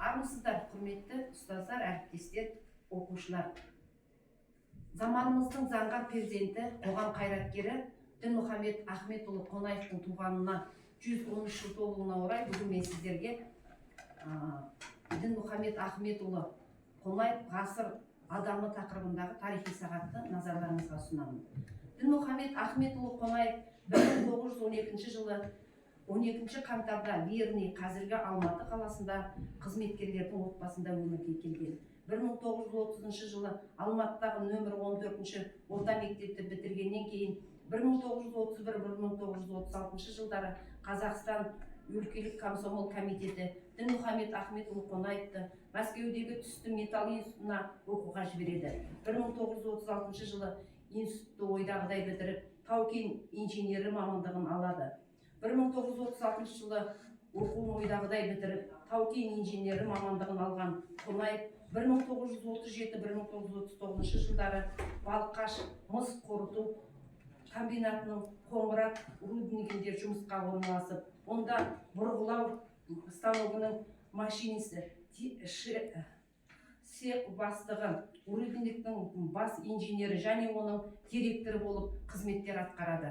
Армысыздар, құрметті ұстаздар, әріптестер, оқушылар! Заманымыздың заңғар перзенті, қоғам қайраткері Дінмұхамед Ахметұлы Қонаевтың туғанына 113 жыл толуына орай бүгін мен сіздерге Дінмұхамед Ахметұлы Қонаев – ғасыр адамы тақырыбындағы тарихи сағатты назарларыңызға ұсынамын. Дінмұхамед Ахметұлы Қонаев 1912 жылы 12 қаңтарда Верный, қазіргі Алматы қаласында қызметкерлердің отбасында өмірге келген. 1930 жылы Алматыдағы нөмір 14 орта мектепті бітіргеннен кейін 1931-1936 жылдары Қазақстан өлкелік комсомол комитеті Дінмұхамед Ахметұлы Қонаевты Мәскеудегі түсті металл институтына оқуға жібереді. 1936 жылы институтты ойдағыдай бітіріп, тау кен инженері мамандығын алады. 1936 жылы оқуын ойдағыдай бітіріп, тау кен инженері мамандығын алған Қонаев 1937-1939 жылдары Балқаш мыс қорыту комбинатының Қоңырат руднигінде жұмысқа орналасып, онда бұрғылау станогының машинисі, цех бастығы, рудниктің бас инженері және оның директоры болып қызметтер атқарады.